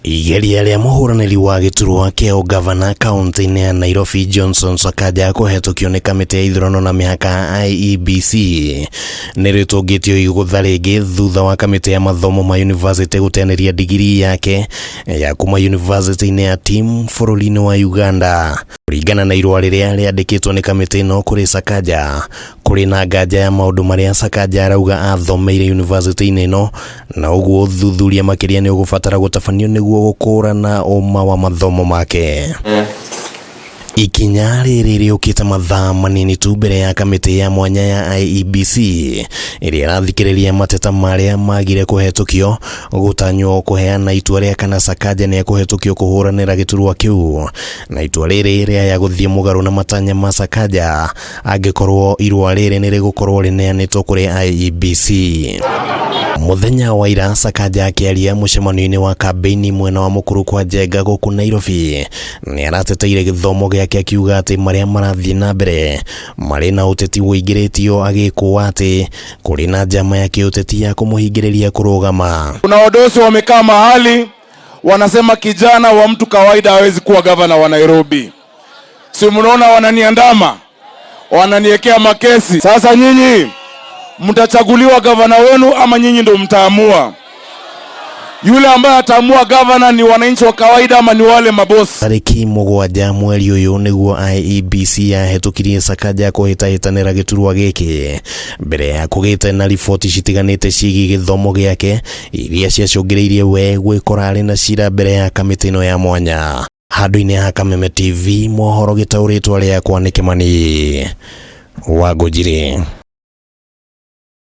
Igeria rĩa mũhũranĩri wa gĩturwa kĩa ũgavana kaunti-inĩ ya Nairobi Johnson Sakaja kũhetũkio nĩ kamĩtĩ ya ithurano na mĩhaka IEBC nĩ rĩtũngĩtio igũtha rĩngĩ thutha wa kamĩtĩ ya mathomo ma yunivasĩtĩ gũteanĩria digirii yake ya kuma yunivasĩtĩ-inĩ ya TIM bũrũri-inĩ wa Uganda. Kũringana na irũa rĩrĩa rĩandĩkĩtwo nĩ kamĩtĩ ĩno kũrĩ Sakaja, kũrĩ na nganja ya maũndũ marĩa Sakaja arauga athomeire yunivasĩtĩ-inĩ ĩno na ũguo ũthuthuria makĩria nĩ ũgũbatara gũtabanio nĩguo gũkũrana ũma wa mathomo make. Ikinya rĩrĩ rĩũkĩte mathaa manini tu mbere ya kamĩtĩ ya mwanya ya IEBC ĩrĩa ĩrathikĩrĩria mateta marĩa magire kũhetũkio gũtanywo kũheana itua rĩa kana Sakaja nĩ ekũhetũkio kũhũranĩra gĩturwa kĩu na itua rĩrĩ rĩaya gũthiĩ mũgarũ na matanya ma Sakaja angĩkorwo irũa rĩrĩ nĩ rĩgũkorwo rĩneanĩtwo kũrĩ IEBC. Mũthenya wa ira Sakaja akĩaria mũcemanio-inĩ wa kambĩini mwena wa Mũkuru kwa Njenga gũkũ Nairobi nĩ arateteire gĩthomo gĩake akiuga atĩ marĩa marathiĩ na mbere marĩ na ũteti ũingĩrĩtio agĩkũa atĩ kũrĩ na njama ya kĩũteti ya kũmũhingĩrĩria kũrũgama. Kuna wadosi wamekaa mahali wanasema kijana wa mtu kawaida hawezi kuwa gavana wa Nairobi. Si mnaona wananiandama, wananiwekea makesi. Sasa nyinyi mtachaguliwa gavana wenu ama nyinyi ndo mtaamua? Yule ambaye ataamua gavana ni wananchi wa kawaida ama ni wale mabosi? Tarĩki 7 mweri ũyũ nĩguo IEBC yahetũkirie Sakaja kũhĩtahĩtanĩra gĩturwa gĩkĩ mbere ya kũgĩte na riboti citiganĩte ciĩgiĩ gĩthomo gĩake iria ciacũngĩrĩirie we gwĩkora arĩ na cira mbere ya kamĩtĩ ĩno ya mwanya. Handũ-inĩ ha Kameme TV mohoro gĩtaũrĩtwo rĩakwa nĩ Kĩmani Wangũnjiri.